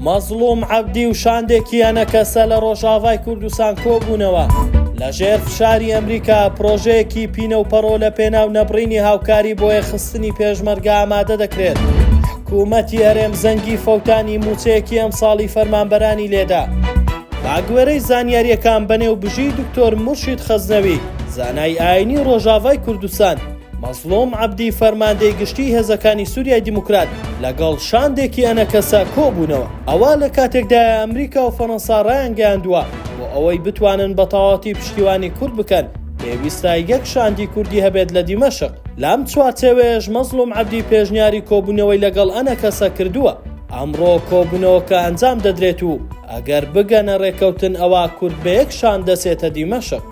مەزڵوم عەبدی و شاندێکی ئەنەکەسە لە ڕۆژاڤای کوردستان کۆبوونەوە. لە ژێر فشاری ئەمریکا پرۆژەیەکی پینە و پەڕۆ لە پێناو نەبڕینی هاوکاری بۆ یەکخستنی پێشمەرگە ئامادە دەکرێت. حکوومەتی هەرێم زەنگی فەوتانی مووچەیەکی ئەمساڵی فەرمانبەرانی لێدا. بەگوێرەی زانیارییەکان بەنێو بژی دکتۆر مورشید خەزنەوی، زانای ئایینی ڕۆژاڤای کوردستان، مەزڵوم عەبدی فەرماندەی گشتیی هێزەکانی سوریای دیموکرات لەگەڵ شاندێکی ئەنەکەسە کۆبوونەوە. ئەوە لە کاتێکدایە ئەمریکا و فەرەنسا ڕایانگەیاندووە بۆ ئەوەی بتوانن بە تەواوەتی پشتیوانی کورد بکەن پێویستە یەک شاندی کوردی هەبێت لە دیمەشق. لەم چوارچێوەیەش مەزڵوم عەبدی پێشنیاری کۆبوونەوەی لەگەڵ ئەنەکەسە کردووە. ئەمڕۆ کۆبوونەوەکە ئەنجام دەدرێت و ئەگەر بگەنە ڕێککەوتن ئەوا کورد بە یەک شاند دەچێتە دیمەشق.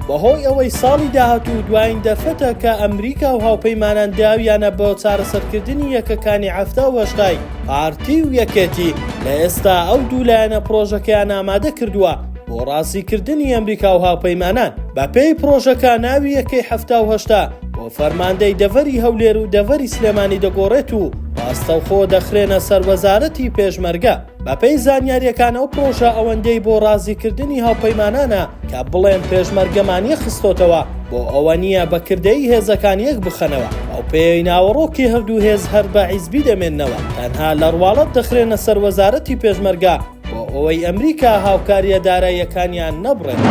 بەهۆی ئەوەی ساڵی داهاتوو دوایین دەرفەتە کە ئەمریکا و هاوپەیمانان داویانە بۆ چارەسەرکردنی یەکەکانی 70 و هەشتای پارتی و یەکێتی، لە ئێستا ئەو دوو لایەنە پڕۆژەکەیان ئامادە کردووە بۆ ڕازیکردنی ئەمریکا و هاوپەیمانان. بەپێی پڕۆژەکە ناوی یەکەی 70 و 80 بۆ فەرماندەی دەڤەری هەولێر و دەڤەری سلێمانی دەگۆڕێت و ڕاستەوخۆ دەخرێنە سەر وەزارەتی پێشمەرگە. بەپێی زانیارییەکان ئەو پڕۆژە ئەوەندەی بۆ ڕازیکردنی هاوپەیمانانە کە بڵێن پێشمەرگەمان یەکخستۆتەوە، بۆ ئەوە نییە بە کردەیی هێزەکان یەکبخەنەوە، بەوپێیەی ناوەڕۆکی هەردوو هێز هەر بە حیزبی دەمێننەوە، تەنها لە ڕواڵەت دەخرێنە سەر وەزارەتی پێشمەرگە بۆ ئەوەی ئەمریکا هاوکارییە داراییەکانیان نەبڕێت.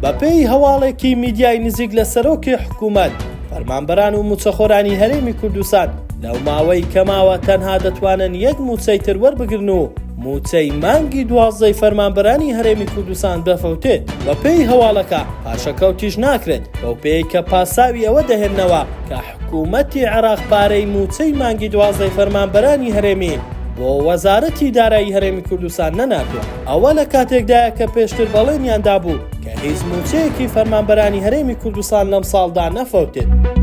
بەپێی هەواڵێکی میدیای نزیک لە سەرۆکی حکوومەت، فەرمانبەران و مووچەخۆرانی هەرێمی کوردستان لەو ماوەی کە ماوە تەنها دەتوانن یەک مووچەی تر وەربگرن و مووچەی مانگی دوازدەی فەرمانبەرانی هەرێمی کوردستان دەفەوتێت. بەپێی هەواڵەکە پاشەکەوتیش ناکرێت، بەوپێیەی کە پاساوی ئەوە دەهێننەوە کە حکوومەتی عێراق پارەی مووچەی مانگی دوازدەی فەرمانبەرانی هەرێمی بۆ وەزارەتی دارایی هەرێمی کوردستان نەناردووە. ئەوە لە کاتێکدایە کە پێشتر بەڵێنیان دابوو کە هیچ مووچەیەکی فەرمانبەرانی هەرێمی کوردستان لەمساڵدا نەفەوتێت.